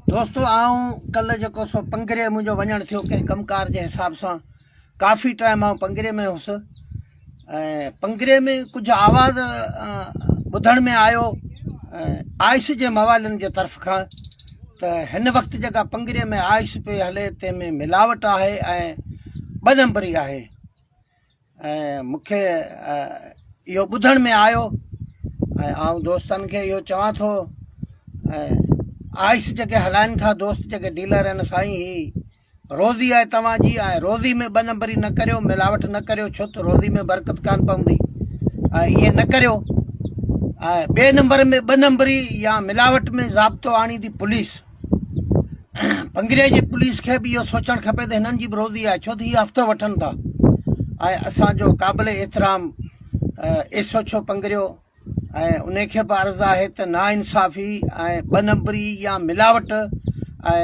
دوستو آئون ڪلهه جيڪو سو پنگري منهنجو وڃڻ ٿيو ڪنهن ڪم ڪار جي حساب سان ڪافي ٽائيم آئون پنگري ۾ هوس ۽ پنگري ۾ ڪجهه آواز ٻڌڻ ۾ آيو آئس جي موالين جي طرف کان ته هن وقت جيڪا پنگري ۾ آئس پئي هلي تنهن ۾ ملاوٽ آهي ۽ ٻه نمبري آهي ۽ مون کي اهو ٻڌڻ ۾ آيو ۽ آئون دوستن کي اهو چوان ٿو ۽ آئس جيڪي هلائن ٿا دوست جيڪي ڊيلر آهن سائين هي روزي آهي توهان جي ۽ روزي ۾ ٻه نمبري نه ڪريو ملاوٽ نه ڪريو ڇو ته روزي ۾ برڪت ڪانه پوندي ۽ ائين نه ڪريو ۽ ٻئي نمبر ۾ ٻه نمبري يا ملاوٽ ۾ ضابطو آڻيندي پوليس پنگري جي پوليس کي به اهو سوچڻ کپي ته هنن جي به روزي آهي ڇو ته هي هفتو وٺن ٿا ۽ اسان جو قابل احترام ايس ايڇ او پنگريو ۽ ان کي به عرض آهي ته نا انصافي ۽ ٻه نمبري يا ملاوٽ ۽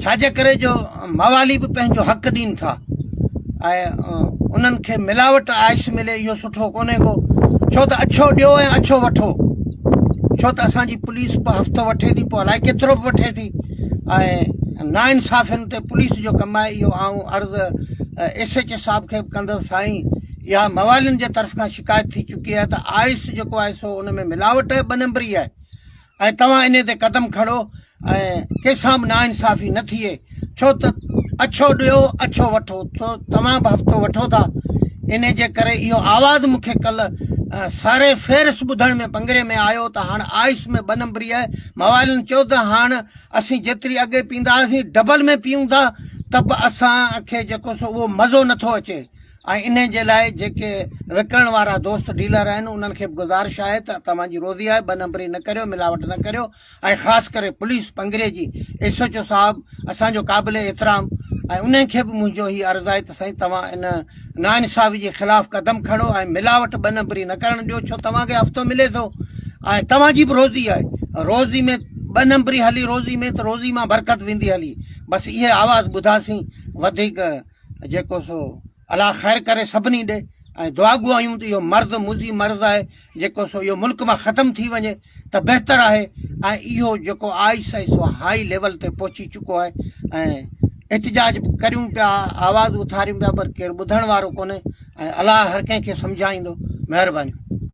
ڇاجي ڪري جو موالي به پنهنجو حق ڏين ٿا ۽ انهن کي ملاوٽ آئس ملي اهو سٺو ڪونهي ڪو ڇو ته اڇو ڏيو ۽ اڇو وٺو ڇو ته اسان جي پوليس به هفتو وٺي ٿي پوء الائي ڪيترو به وٺي ٿي ۽ نا انصافين تي پوليس جو ڪم آهي اهو آئون عرض ايس ايچ اي صاحب کي به ڪندس سائين اها موالين جي طرف کان شڪايت ٿي چڪي آهي ته آئس جيڪو آهي سو ان ۾ ملاوٽ آهي ٻه نمبري آهي ۽ توهان انهي تي قدم کڻو ۽ ڪنهن سان به ناانصافي نه ٿئي ڇو ته اڇو ڏيو اڇو وٺو تو توهان به هفتو وٺو ٿا انهي جي ڪري اهو آواز مون کي ڪلهه ساري فهرست ٻڌڻ ۾ پنگري ۾ آيو ته هاڻ آئس ۾ ٻه نمبري آهي موالين چيو ته هاڻ اسين جيتري اڳي پيندا هئاسين ڊبل ۾ پيئون ٿا ته به اسان کي جيڪو سو اهو مزو نٿو اچي ۽ انهي جي لاء جيڪي وڪڻڻ وارا دوست ڊيلر آهن انهن کي به گذارش آهي ته توهان جي روزي آهي ٻه نمبري نه ڪريو ملاوٽ نه ڪريو ۽ خاص ڪري پوليس پنگري جي ايس ايڇ او صاحب اسان جو قابل احترام ۽ انهن کي به منهنجو هي عرض آهي ته سائين توهان ان ناانصافي جي خلاف قدم کڻو ۽ ملاوٽ ٻه نمبري نه ڪرڻ ڏيو ڇو توهان کي هفتو ملي ٿو ۽ توهان جي به روزي آهي روزي ۾ ٻه نمبري هلي روزي ۾ ته روزي مان برڪت ويندي هلي بس اهي آواز ٻڌاسين وڌيڪ جيڪو سو الله خير ڪري سڀني ڏي ۽ دعاگو آهيون ته اهو مرض مضي مرض آهي جيڪو سو اهو ملڪ مان ختم ٿي وڃي ته بهتر آهي ۽ اهو جيڪو آئس آهي سو هائي ليول تي پهچي چڪو آهي ۽ احتجاج به ڪريون پيا آواز اٿاريون پيا پر ڪير ٻڌڻ وارو ڪونهي ۽ الله هر ڪنهن کي سمجهائيندو مهربانيون.